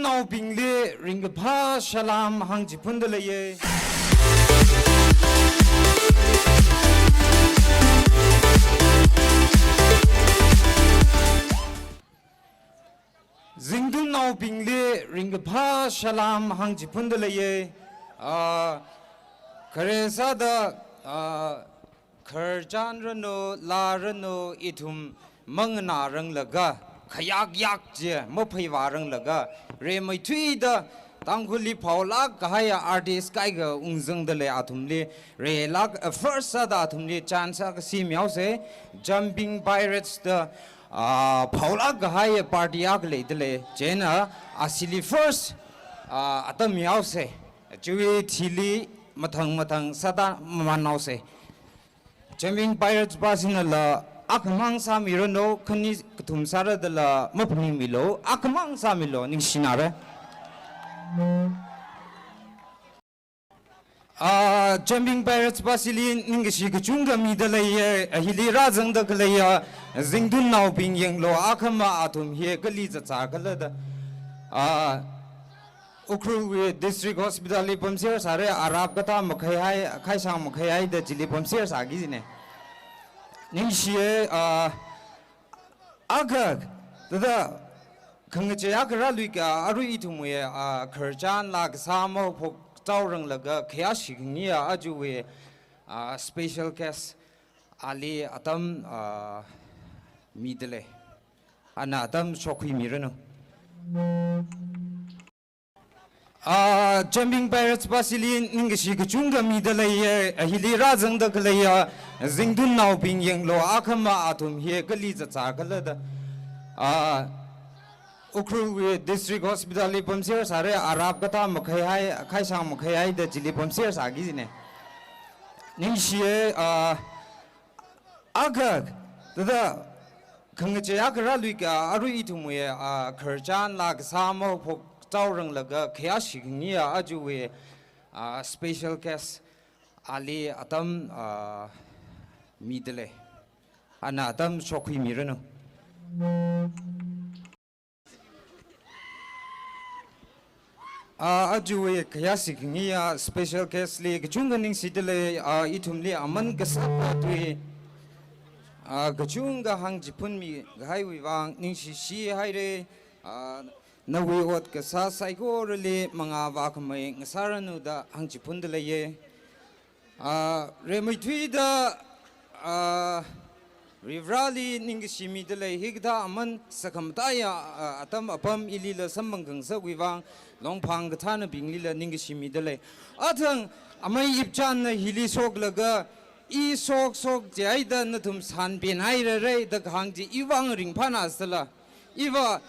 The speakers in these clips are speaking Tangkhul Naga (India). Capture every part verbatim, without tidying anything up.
Zingtunnaobingli ringkaphā salam hāngchiphunda leiye. Zingtunnaobingli ringkaphā salam hāngchiphunda leiye. Ah, khare sāda, ah, khararchan ranu, laa ranu, ithum manganāranglaga, khayak yak chi mapheiva ranglaga, rimeithuida Tangkhulli phaolāk kahaiya artist kaikha ungzangda lei athumli, reilāk, uh, first sāda athumli chance akha semihaose, Jumping Pirates da, ah, phaolāk kahaiya party akha leida lei, chieina asili first, ah, atam mihaose, chiwui thili mathang mathang sāda mamanhaose. Jumping Pirates pa sinala akhamang sāmiranu, khani kathum sāra dala maphaningmilu, akhamang sāmilu, ningshinare. Ah, Jumping Pirates pa sili ningkashi kachungkha mida leiye, hili rāzangda khaleiya Zingtunnaobing yanglu, akhama athum hi kali zatsa khala da. Ah, Ukhrulwui District Hospital li pamser sāre, arap katā makhaihai, khaisang makhaihai da chili pamser sāki jine. Ningshiye, ah, akha, thāda, khangachei akha rāluika, arui ithumwui, ah, khararchan laa kasā maphok chaoranglaga khayāshi khangayi aja wui, ah, special guest ali atam, ah, mida lei. Ana atam shokhuimiranu. Ah, Jumping Pirates pa sili ningkashi kachungkha mida leiye, hili rāzangda khaleiya Zingtunnaobing yanglu, akhama athum hi kali zatsa khala da. Ah, Ukhrulwui District Hospital li pamser sāre, arap katā makhaihai, khaisang makhaihai da chili pamser sāki jine. Ningshiye, ah, akha, thāda, khangachei akha rāluika, arui ithumwui, ah, khararchan laa kasā maphok chaoranglaga khayāshi khangayi aja wui, ah, special guest ali atam, ah, mida lei. Ana atam shokhuimiranu. Ah, aja wui khayāshi khangayi special guest li kachungkha ningshida lei, ah, ithumli aman kasā tui, ah, kachungkha hāngchiphunmi kahaiwui vang ningshishi haire, ah, nawui ot kasā saikorali mangā vākhamei ngasāranu da hāngchiphunda leiye. Ah, rimeithuida, ah, Varivarāli ningkashi mida lei, hikathā aman sakhamataiya, ah, atam apam ilila samphang khangasakwui vang, longphang kathānabinglila ningkashi mida lei. Athang amei Ipchanna hili shoklaga, i shok shok jihaida nathum sanpen hairarei da kahāng chi iwui vang ringphāna sāla. Iva,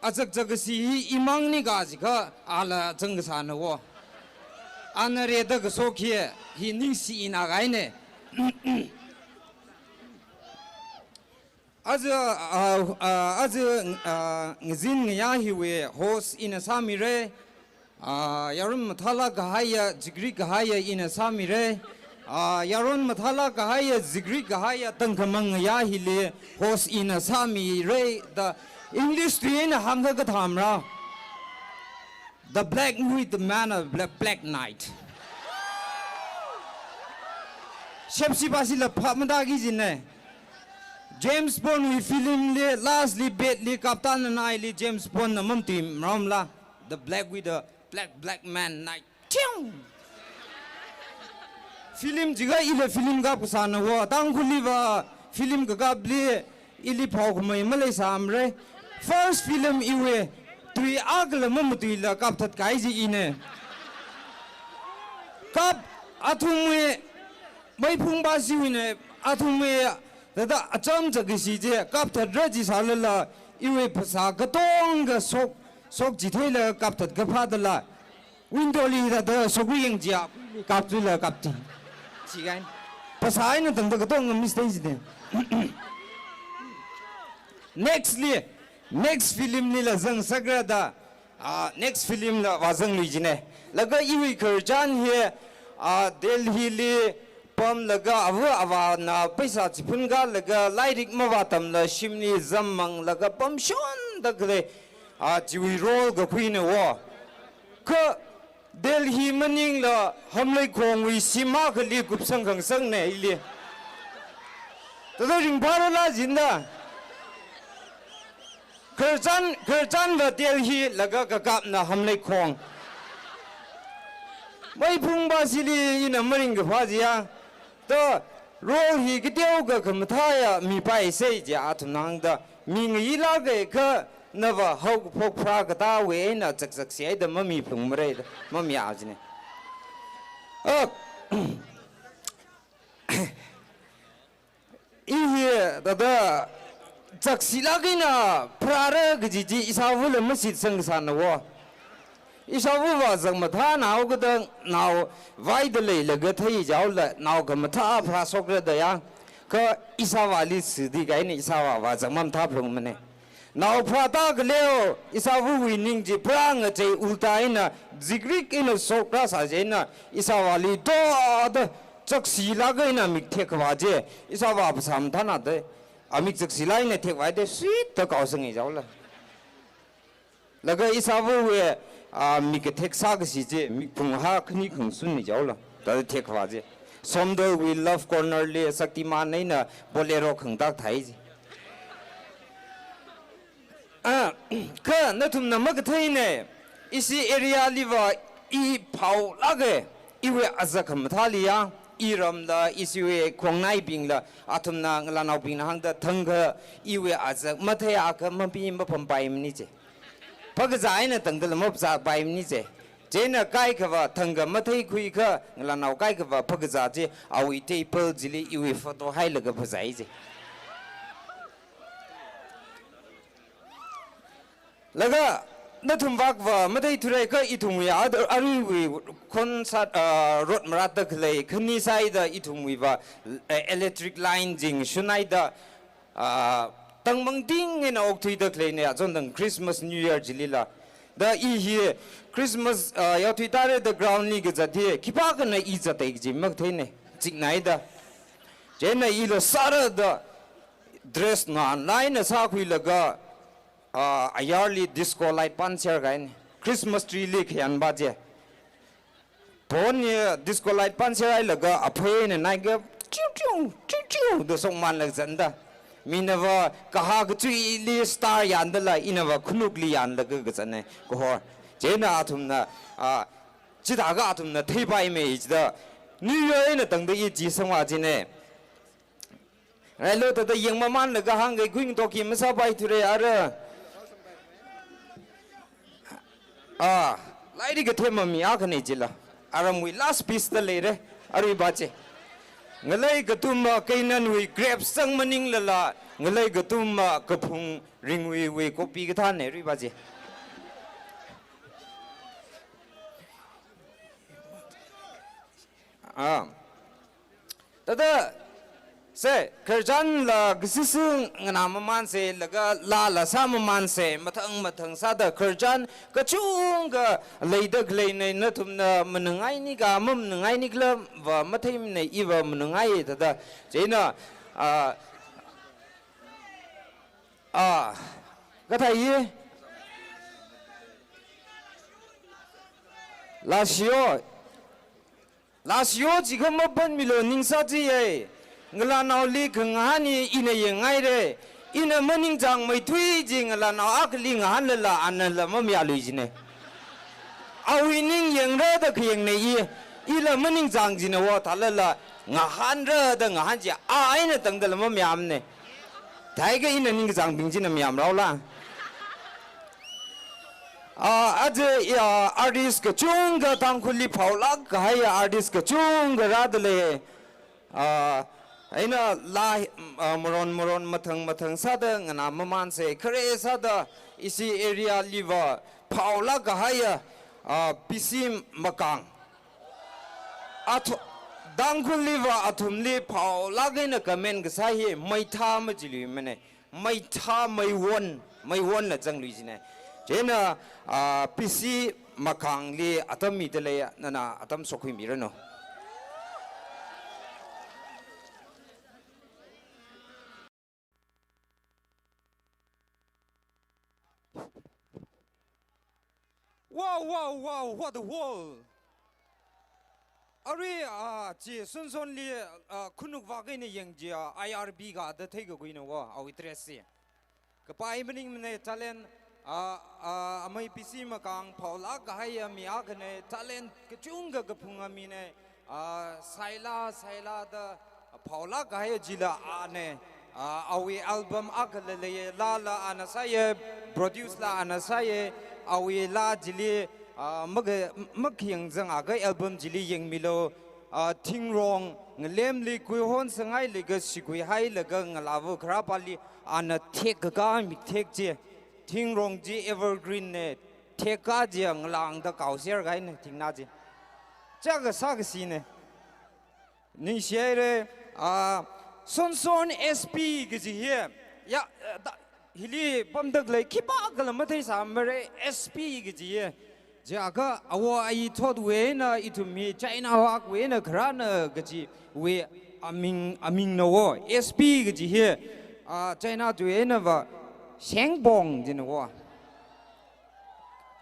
achakchak kasi hi imangni kaji kha, ala chang kasāna wo. Ana rida kashok hi, hi ningshina kahaine. Aja, ah, ah, aja, ah, ngazin ngayā hiwui host ina sāmire. Ah, yaron mathālāk kahaiya, zikrik kahaiya ina sāmire. Ah, yaron mathālāk kahaiya, zikrik kahaiya, tangkhamang ngayā hili host ina sāmire da English tui eina hāngkha kathāmara. The Black Widow, the man of Black, Black Knight. Shepsi pasila phap matāki jine. James Bond wui film li, last li, bet li, Captain Nana ili James Bond na mamatui maramla. The Black Widow, Black, Black Man Knight. Tiong! Film jiakha ila film kap kasāna wo, Tangkhulliva film kakapli ili phaokhamei maleisāmare. First film iwui tui akhala mamatuila kapthat kahai chi ine. Kap athumwui meiphung pasiwui ne, athumwui thāda acham chakashi chi kapthatra jisālala iwui phasā katonga shok, shok jitheila kapthat kaphā dala. Window li thāda shokri yang jia, kapthuila kapti. Chikai. Phasā eina tangda katonga mistake jine. Next li, next film lila zangsakra da, ah, next film la vāzanglui jine. Laga iwui khararchan hi, ah, Delhi li pamlaga ava avāna paisa chiphunkālaga lairik mavātamla shimli zammanglaga pamshonda khalei A, chiwui role kakhuina wo. Kha Delhi maningla Hamleikhongwui shim akhali kupsang khangasakna ili. Thāda ringphāra la jida. Khararchan, khararchanva Delhi laga kakapna Hamleikhong. Meiphung ba sili ina maringkaphā jiya. Thāda role hi kateokha khamathāya mipaisei ji athumna hāngda. Mi ngayilāka kha nava haokaphok pharā katāwui eina chakchak sihaida mamiphungmara da, mamiya jina. Ah, i hi thāda chaksilāk eina pharāra kaji chi ishāvula mashitsang kasāna wo. Ishāvuva zakmathā nao kada nao vaida leilaga theijaola nao khamathā pharāshokra da ya. Kha ishāvāli sidi kahaina ishāvāva zakmamathā phalungmana. Nao pharāta khaleo, ishāvuwui ning chi pharā ngachei ulta eina, zikrik eina shokra sā chieina, ishāvāli to da chaksilāk eina mik thekkhavā chi, ishāvā phasā mathāna da, amik chaksilāk eina thekkhavā da, sweet da kaosang ijaola. Laga ishāvuwui, a, mik kathek sākashi chi, mik phunghā khani khangsun ijaola. Thāda thekkhavā chi. Somdalwui Love Corner li Shaktiman eina Bolero khangtak thai chi. A, kha nathumna makatheina, ishi area liva i phaolāka, iwui azak khamathāli ya, iramla, ishiwui khongnaibingla, athumna ngalānaobingna hāngda thangkha, iwui azak matheiakha mapi mapampaimana chi. Phakazā eina tangdala mapazāpaimana chi. Chieina kaikhava thangkha matheikhuikha, ngalānao kaikhava phakazā chi, awui table chili iwui photo hailaga phazai chi. Laga nathum vakva matheithura kha ithumwui ad-, aruiwui khonsat, ah, rot maratta khalei khani sāida ithumwuiva, eh, electric line jing shunaida, ah, tangmangting eina okthuida khaleina achondang Christmas New Year chilila. Da i hi Christmas, ah, yaothuitare da ground li kazat hi, khipākhana i zatai kaji makatheina, chiknaida. Chieina ila sāra da dress nganlāk eina sākhuilaga, ah, ayarli disco light panser kahaina. Christmas tree li khayan ba chi. Phon hi disco light panser hailaga aphei eina naiga chiu chiu, chiu chiu da shokmanlaga zanda. Minava kahā kachuili star yandala, inava khanukli yanlaga kazatna kahor. Chieina athumna, ah, chithākha athumna theipaimei jida. New Year eina tangda i chi sangva china. Railo thāda yangmamanlaga hāngkahai kuing toki masāpaithura ara. Ah, lairik kathema mi akhana chila. Aramwui last piece da leira. Aruiva chi. Ngalei katumva Canaanwui grapes zang maninglala, ngalei katumva kaphung ringwui wui kopi kathāna aruiva chi. Ah. Thāda, se, khararchanla kasisi nganā mamansa, laga lāla sā mamansa, mathang mathang sāda khararchan kachungkha leida khaleina, nathumna manungngaini ka, mamanungngaini khala va matheimana, iva manungngai thāda. Chieina, ah, ah, kathāi ye? Lāshiyo. Lāshiyo jikha mapanmilu ningsā jiya. Ngalānaoli khangahān hi ina yangngaira. Ina maningchāngmeithui ji ngalānao akhali ngahānlala anala mamayālui jina. Awui ning yangra da khayangnei i. Ila maningchāng jina wo thālala ngahānra da ngahān ji a eina tangdala mamayāmana. Thākha ina ningkachāngbing china mayāmraola. Ah, aja, ya, artist kachungkha Tangkhulli phaolāk kahaiya artist kachungkha rāda lei. Ah, eina lā, ah, maron maron mathang mathang sāda nganā mamansa, khare sāda ishi area liva phaolāk kahaiya, ah, P C Makang. Athu-, Tangkhulliva athumli phaolāk eina comment kasā hi meithā majiluimana. Meithā meiwon, meiwonna zanglui jina. Chieina, ah, P C Makangli atam mida lei, nana atam shokhuimiranu. Wow, wow, wow, what a world! Arui, ah, chi Sonsonli, ah, khanuk vak eina yangji, ah, I R B ga da theikakuina wo, awui dress chi. Kapai maningmana, talent, ah, ah, amei P C Makang phaolāk kahaiya mi akhana, talent kachungkha kaphunga mina, ah, Saila, Saila da phaolāk kahaiya chila ana, ah, awui album akhala leiya, laala ana sāya, produce la ana sāya, awui laa chili, ah, maka-, makhayang zangakha album chili yangmilu, ah, thingrong, ngalemli kuihon sāngai laga shikui hailaga ngalāva kharāpāli ana thekkakā mi thek chi. Thingrong chi evergreen na, thekkā chi ngalāngda kaoser kahaina thingnā chi. Chaka sākasina. Ningshihaira, ah, Sonson S P kaji hi. Ya, eh, da, hili pamda khalei khipākhala matheisāmara, S P kaji hi. Chiakha awo ayi thotwui eina ithum hi China akwui eina kharāna kajiwui aming, amingna wo. S P kaji hi, ah, China tuiwui einava shengpong jina wo.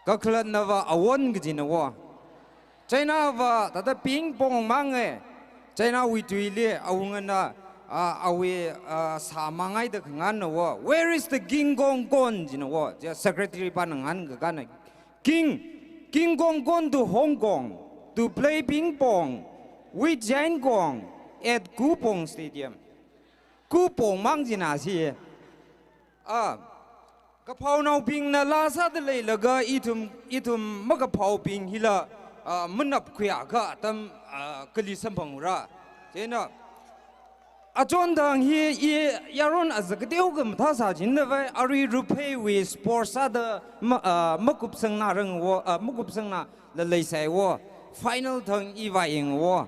Kakhalatnava awon kajina wo. China va thāda ping pong mānga. Chinawui tuili awungana, ah, awui, ah, sā māngai da khangahānna wo. Where is the King Kong Kon jina wo. Chi secretary pāna ngahānkakāna. King, King Kong Kon to Hong Kong to play ping pong with Jain Kong at Kupong Stadium. Kupong mang jina si. Ah, kaphaonaobingna laa sāda leilaga ithum, ithum makaphaobing hila, ah, manapkhuiakha atam, ah, kali samphangra. Chieina, achonthang hi i yaron azak kateo kamathā sā jinda vai, arui Rupheiwui sports sāda ma-, ah, makupsangnarang wo, ah, makupsangnala leisai wo, final thang i vāyang wo.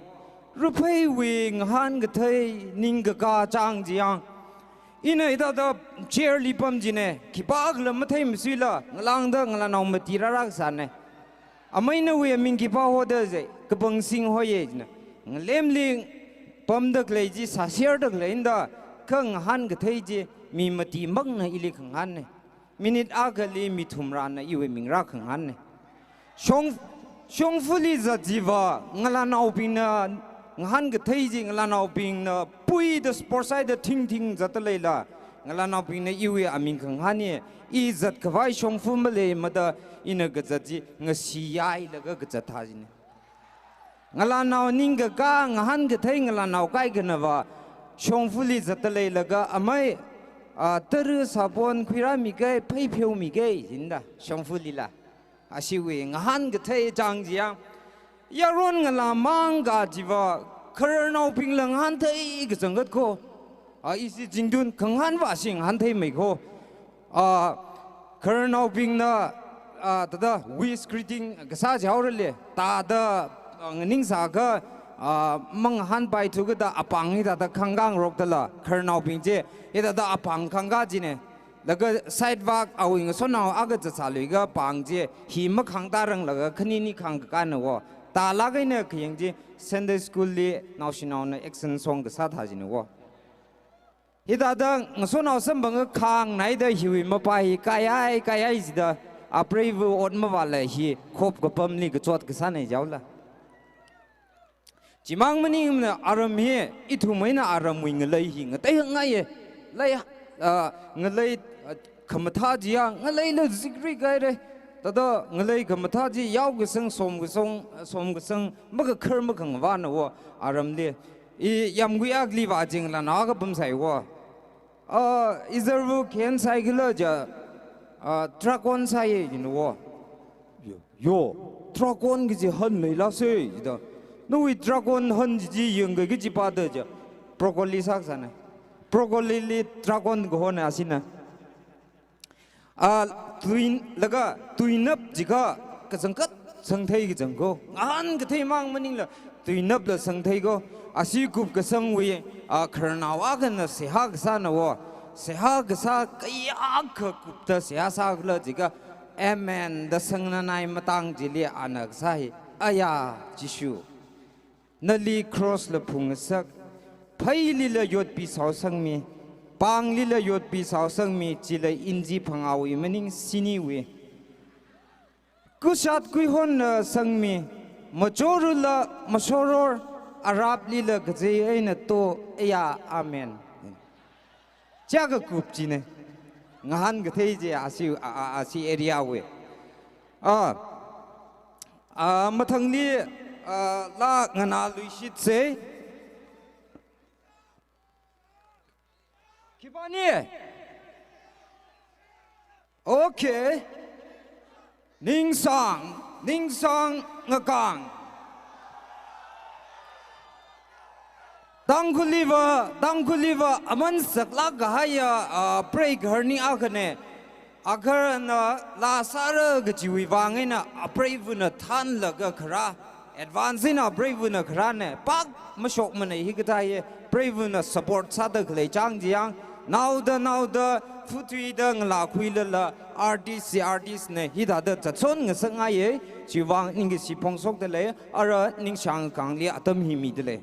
Rupheiwui ngahānkathei ningkakā chang chi yang. Ina hithāda chair li pam jina, khipākhala matheimasuila, ngalāngda ngalānao mati rāra kasāna. Amei nawui aming khipā hoda zei, Kapangsing hoya jina. Ngalemli pamda khalei chi, sāserda khalei eina da, kha ngahānkathei chi, mi mati makna ili khangahānna. Minute akhali mi thumrana iwui ming rā khangahānna. Shong, shongfali zat chiva, ngalānaobingna ngahānkathei chi, ngalānaobingna puida sports side thingthing zatta leila, ngalānaobingna iwui aming khangahānna, i zatkhavai shongfa maleimada ina kazat chi, ngasi yailaga kazat thā jina. Ngalānao ningkakā ngahānkathei ngalānao kaikhanava, shongfali zatta leilaga amei, ah, tara sāpon khuirāmiga, phei pheomiga, jinda, shongfalila. Ashiwui ngahānkathei chang chi yang. Yaron ngalāmang kajiva, khararnaobingla ngahānthei kachangkhat ko. Ah, ishi jingdun khangahānva ashi ngahānthei mei ko. Ah, khararnaobingna, ah, thāda wish greeting kasā jaorale, thāda, ah, nganingsākha, ah, mangahānpai thuka da apāng hithāda khangkāngarok dala, khararnaobing chi, hithāda apāng khangkā jina. Laga side vak awui ngasotnao akha zatsāluiakha apāng chi, hi makhangtāranglaga khanini khangkakāna wo. Thālāk eina khayang chi, Sunday school li naoshinaona action song kasā thā jina wo. Hithāda ngasotnao samphanga khangnaida hiwui mapa hi kayai, kayai jida, apreiva ot mavāla hi khop kapamli kachot kasāna jaola. Chimang maningmana aram hi, ithum eina aramwui ngalei hi, ngatei ngaiya. Lei, ah, ngalei, ah, khamathā chiya, ngaleila zikri kahaira. Thāda ngalei khamathā chi, yaokasang, somkasang, somkasang, makakhar makangavāna wo, aramli. I yāmgui akhali vā jing la na kapam sāi wo. Ah, izarva khen sāikhala ja, ah, dragon sāi jina wo. Yo, yo, dragon kaji han leilāsei, jida. Nawui dragon han chi chi yangkahai kaji pāda ja. Broccoli sākasāna. Broccoli li dragon kahona ashina. Ah, tuin, laga tuinap jiakha kachangkhat sangthei kachang ko. Ngahānkathei mang maningla tuinapla sangthei ko. Ashi kupkasangwui, ah, khararnao akhana seihā kasāna wo. Seihā kasā kayākha kupta seihā sākhala jiakha, amen da sangnanai matang chili ana kasā hi. Aya, Jishu. Nali cross la phungngasak, pheilila yotpi saosangmi, pānglila yotpi saosangmi, chila inji phangāwui maning siniwui. Kushat kuihon na sangmi, machorula mashoror, araplila kazei eina to, eya, amen. Chiyākha kup chine. Ngahān kathei chi asi, a, a, asi area wui. A, a, mathangli, a, laa nganāluishitse. Khipāni? Okay. Ningsang, ningsang ngakang. Tangkhulliva, Tangkhulliva aman saklāk kahaiya, a, prei gaharnei akhane. Agaharna laa sāra kajiwui vang eina apreivana thānlaga kharā. Advance eina apreivana kharāne. Pak mashokmanei hikathā hi. Preivana support sāda khalei chang chiyang. Naoda, naoda, futhuida ngalākhuilala, artist chi artist ne, hithāda zatson ngasakngaiye, chiwui vang ningkashi phongshokdalei, ara ningsang kangli atam hi midalei.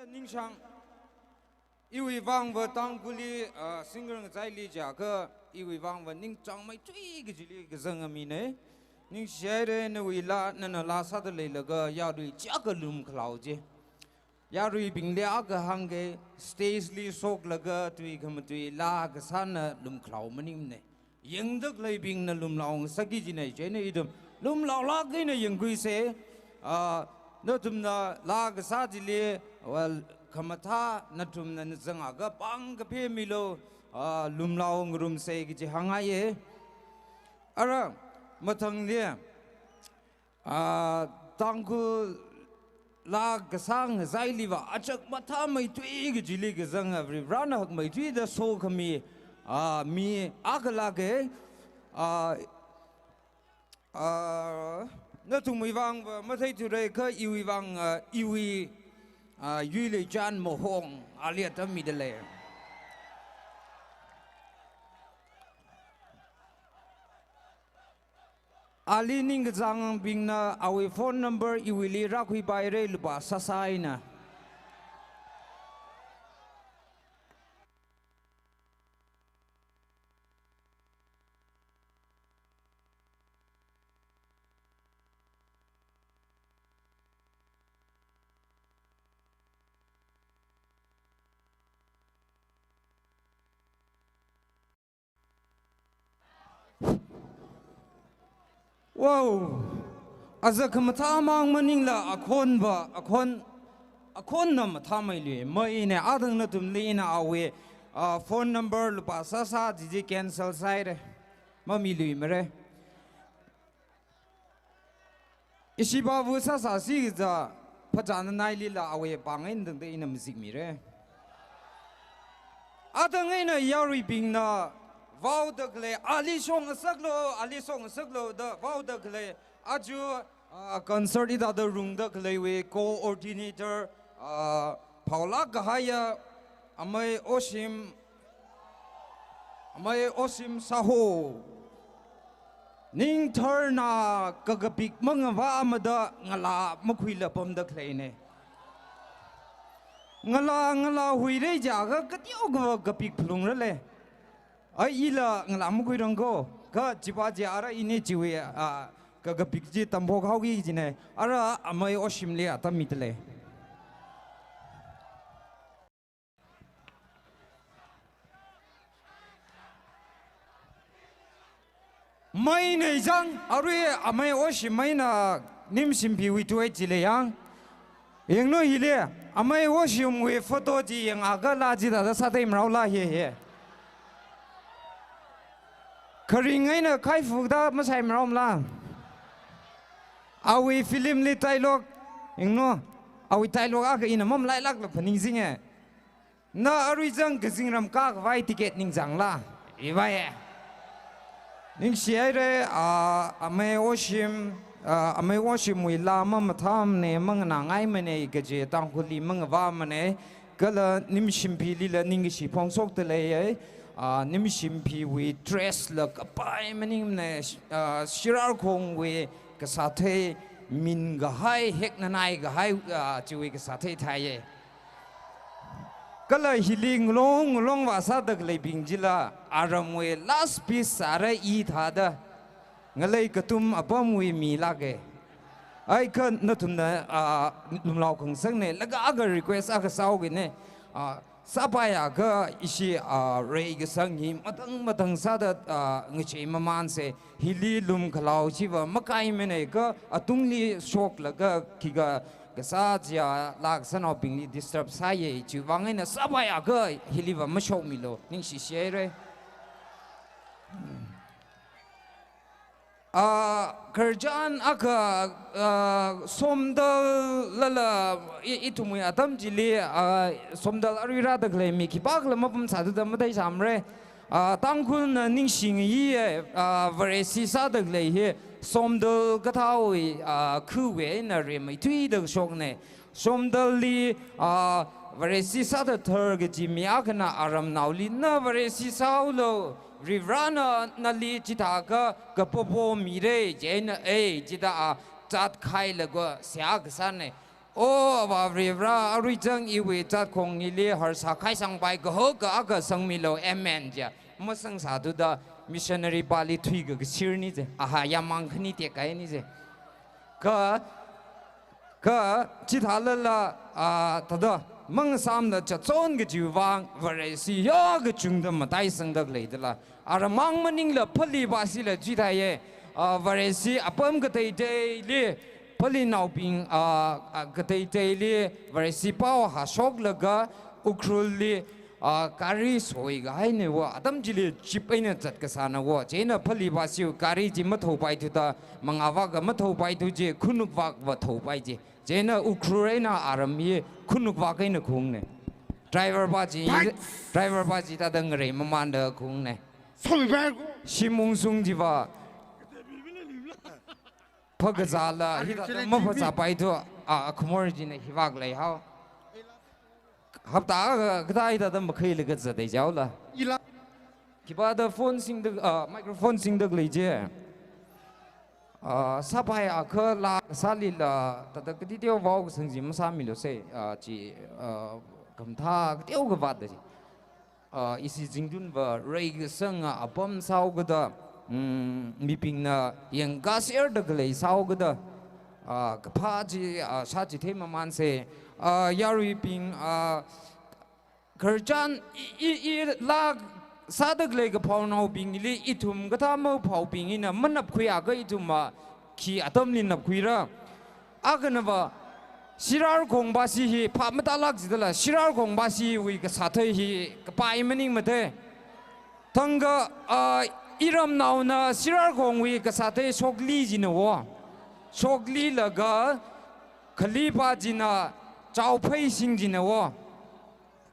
Ningsang, iwui vangva Tangkhulli, ah, singer ngachaili jiakha, iwui vangva ningchāngmeithui kajili kazanga mine. Ningshihaire nawui laa, nana laa sāda leilaga yarui chiyākha lumkhalao chi. Yaruibingli akha hāngke, stage li shoklaga tui khamatui laa kasāna lumkhalao maningmane. Yangda khaleibingna lumlao ngasakki jinei chieina ithum lumlaolāk eina yangkhuise, ah, nathumna laa kasā chili, well, khamathā nathumna nazangakha pāng kaphemilu, ah, lumlao ngarumse kaji hāngngaiye. Ara, mathangli, ah, Tangkhul laa kasā ngachailiva achak mathāmeithui kajili kazanga Varivarana hakmeithuida sokhami, ah, mi akha lāke, ah, ah, nathumwui vangva matheithurei kha iwui vang, ah, iwui, ah, Yuileichan Mahong ali atam midalei. Ali ningkachāngbingna awui phone number iwuili rākhuipaire lupā sāsā eina. Wow! Aja khamathā mang maningla akhonva, akhon, akhonna mathāmeilui. Maine adang nathumli ina awui, ah, phone number lupā sāsā chi chi cancel sāhaire. Mamiluimare. Ishi babu sāsāsi kaja phachāna nailila awui pāng eina tangda ina mazikmire. Adang eina yaruibingna vaoda khalei, ali shokngasaklu, ali shokngasaklu da vaoda khalei, aja, ah, concert hithāda rungda khaleiwui coordinator, ah, phaolāk kahaiya Amei Oshim, Amei Oshim Saho. Ningtharna kakapik mangavāmada ngalā makhuila pamda khaleine. Ngalā, ngalā huire jiakha kateokha kapik phalungrale. Ai ila ngalā makhuirangko, kha chipa chi ara ini chiwui, ah, kakapik chi tamphok haoki jine, ara Amei Oshimli atam midalei. Maine jang, arui Amei Oshim maina Nimshimphiwui tuai chili yang. Yanglu hili, Amei Oshimwui photo chi yangakha laa chithāda sātheimaraola he he. Kharing eina khaifuda masaimaromla. Awui film li dialogue, yanglu, awui dialogue akha ina mamalailākla phaningchinge. Na arui chang kazingram kakhavai ticket ningchāngla? Ivai e. Ningshihaire, ah, Amei Oshim, ah, Amei Oshimwui laa mamathāmane, manganāngaimane, kaje Tangkhulli mangavāmane, kala Nimshimphilila ningkashi phongshokdalei e. ah, Nimshimphiwui dress la kapai maningmana, ah, Shirarkhongwui kasāthei min kahai, heknanai kahai, ah, chiwui kasāthei thāiya. Kala hili ngalong ngalongva sāda khaleibing chila, aramwui last piece sāra i thāda, ngalei katum apamwui milāka. Ai kha nathumna, ah, lumlao khangasakna, laga akha request akha sāhaokina, ah, sāpaiakha ishi, ah, reikasang hi matang matang sāda, ah, ngachei mamansa, hili lumkhalao chiva makaimana kha atungli shoklaga khikha kasā chiya laa kasānaobingli disturb sāya, chiwui vang eina sāpaiakha hiliva mashokmilu, ningshishihaira. Ah, khararchan akha, ah, Somdal lala i, ithumwui atam chili, ah, Somdal arui rāda khalei mi khipākhala mapamsāthuda matheisāmara. Ah, Tangkhulna ningshingayi, ah, Vareshi sāda khalei hi Somdal kathāwui, ah, khawui eina rimeithuida kashokna. Somdalli, ah, Vareshi sāda thar kaji mi akhana aramnaoli, na Vareshi sāhaolu, Varivarana nali chithākha kapopo mira, chieina ei chithāda a chatkhailaga seihā kasāna. O Avā Varivara, aruichang iwui chatkhong hili harsā khaisangpai kahaka akha sangmilu, amen jiya. Masangsāthuda missionary pali thuikakashirna ji, aha yāmang khani tekkaina ji. Kha, kha chithālala, ah, thāda mangasāmla chatson kajiwui vang Vareshi ya kachungda mataisangda khaleidala, aram mang maningla Phalibashila chithāya, ah, Vareshi apam kateiteili, Phalinaobing, ah, ah, kateiteili Vareshi pao hāshoklaga Ukhrulli, ah, gari soikahaina wo, atam chili jeep eina zatkasāna wo. Chieina Phalibashi gari chi mathoupaithuda, mangāvaka mathoupaithu ji, Khanukvakva thoupai ji. Chieina Ukhrul eina aram hi Khanukvak eina khaungna. Driver pa chi, Right. Driver pa chi thāda ngarei mamanda khaungna. Sorry, bhai. Shim ungsung chiva phākazāla, Are you hithāda telling me? Maphāzāpaithu, ah, akhumor china hi vak leihao. Hapta akha kathā hithāda makhailaga zatda jihaola. Ila. Khipāda phone singda, ah, microphone singda khalei ji. Ah, sāpaiakha laa kasālila, thāda kateo vao kasang chi masāmilusa, ah, chi, ah, khamathā kateokha vātda ji. Ah, ishi Zingtunva reikasanga apam sāhaokada, mm, mibingna yangkasherda khalei sāhaokada, ah, kaphā chi, ah, shāchithei mamansa, ah, yaruibing, ah, khararchan i, i, i laa sāda khalei kaphaonaobingli ithum kathā maphaobing hina manapkhuiakha ithumva khi atamli napkhuira. Akhanava, Shirarkhongbashi hi phap matālak jidala, Shirarkhongbashiwui kasāthei hi kapai maningmate. Thangkha, ah, iramnaona Shirarkhongwui kasāthei shokli jina wo. Shoklilaga khalipa china chaophei sing jina wo.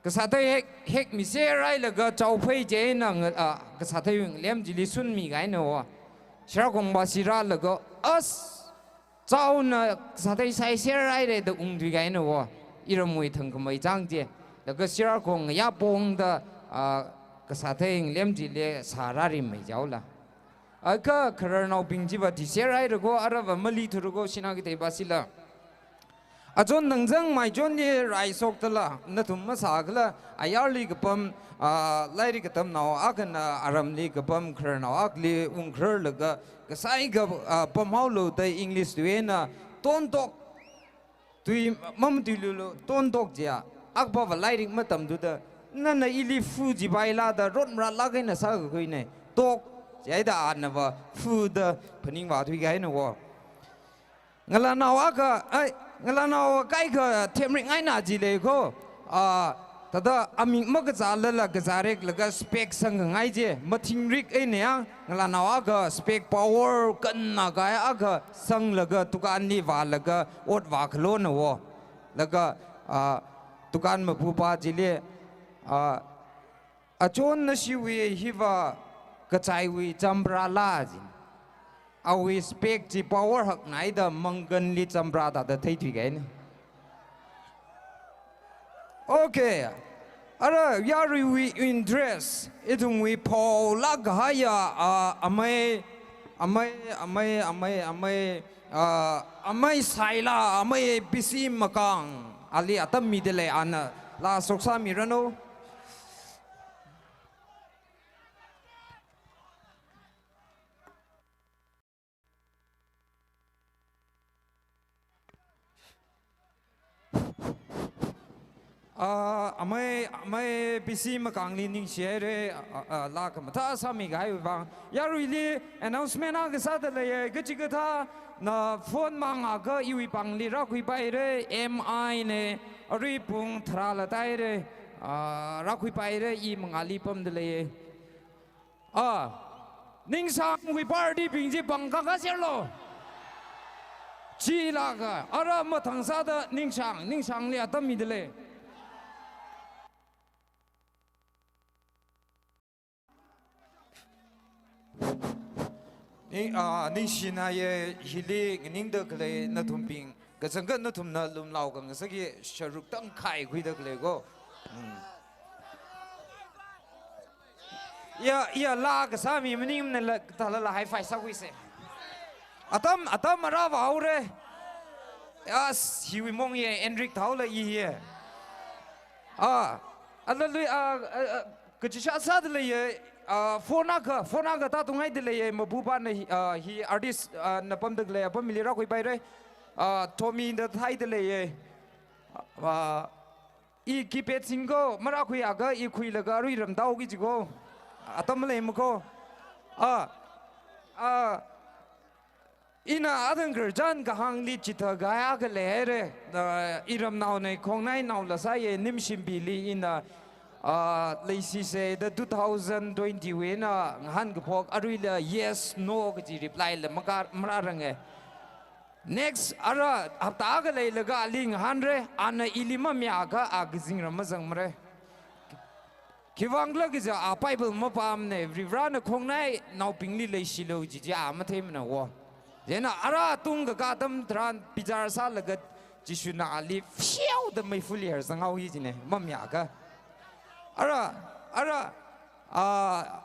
Kasāthei hek, hekmiser hailaga chaophei chieina nga, ah, kasāthei ngalem chili sunmikahaina wo. Shirarkhongbashi rālaga, as, chaona kasāthei saiser haira da ungthuikahaina wo. Iramwui thangkhamei chang chi. Laga Shirarkhong ngayā pongda, ah, kasāthei ngalem chili sārārimei jihaola. Akha khararnaobing chiva thiser haira ko, arava malithura ko, shinā kathei pāshila. Achon nangzang maichonli raishokdala, nathum masākhala, ayarli kapam, ah, lairik katamnao akhana aramli kapam khararnao akhali ungkhararlaga, kasai ka, ah, pamhaolu da English tuina, tontok, tui mamatuilulu, tontok jiya, akhapava lairik matamthuda, nana ili fu jipaila da rot maratlak eina sākakhuina, tok, jihaida anava fu da phaningvāthuikahaina wo. Ngalānao akha, ai, ngalānao kaikha themringaina chi lei ko. Ah, thāda amik makazālala kazāreklaga spec sangkhangai chi, mathingrik eina ya, ngalānao akha spec power kannā kahai akha sanglaga dukanli vālaga ot vākhalona wo. Laga, ah, dukan mapupa chili, ah, achon nashiwui hiva kachaiwui champra la jin. Awui spec chi power haknaida mangkanli champra thāda theithuikahaina. Okay. Ara yaruiwui interest, ithumwui phaolāk kahaiya, ah, amei, amei, amei, amei, amei, ah, amei Saila, amei P C Makang, ali atam midalei, ana laa shoksāmiranu. Ah, amei, amei P C Makangli ningshihaira, ah, ah, laa khamathā sāmikahaiwui vang. Yaruili announcement akha sāda leiya, kachikathāna phone mangakha iwui pāngli rākhuipaira, M I na, arui pung tharā lātaira, ah, rākhuipaira, i mangāli pamda leiya. Ah, Ningshangwui party bing chi pāng kaka serlo. Chilāka, ara mathang sāda Ningshang, Ningshangli atam midalei. Ning, ah, ningshina ye hili nganingda khalei nathumbing, kachangkhat nathumna lumlao khangasakki sharuk tangkhai khuida khalei ko. Hmm. Ya, ya, laa kasāmi maningmana la, tala la high five sākhuisa. Atam, atam ara vāhaora. Yes, hiwui mong ye, Enric thaola i ye. Ah, ala lui, ah, ah, ah, kachishā sāda leiya, ah, phone akha, phone akha tātunghaida leiya, mabupana hi, ah, hi artist, ah, na pamda khalei, apam mili rākhuipaira, ah, Tommy da thaida leiya, ah, i keypad sing ko, marākhuiakha i khuilaga arui ramtao ki chi ko, atam maleima ko, ah, ah, Ina athang khararchan kahāngli chithākahai akha leihaira. Ah, iramnaona, khongnainaola sāya, Nimshimbili ina, ah, leisisa da two thousand twenty wui eina ngahānkaphok, aruila yes, no kaji reply la maka, marāranga. Next, ara hapta akha leilaga ali ngahānra, ana ili mamayākha a kazingram mazangmara. Khiwuivang khala kaja a Bible mapāmana, Varivarana khongnainaobingli leishilu kaji chi a matheimana wo. Chieina ara tungkaka atam tharan bichar sālaga Jishuna ali pheoda meifali harsanghaowa jina, mamayākha. Ara, ara, ah,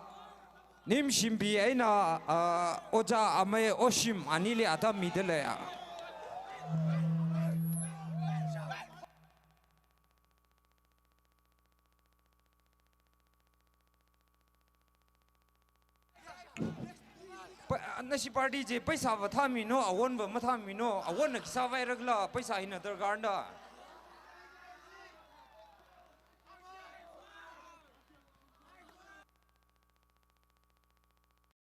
Nimshimbi eina, ah, Ojā Amei Oshim anili atam midalei. Pa-, nashi party chi paisa va thāminu, awon va mathāminu, awonna khi sāvairakhala, paisa hina darkar da.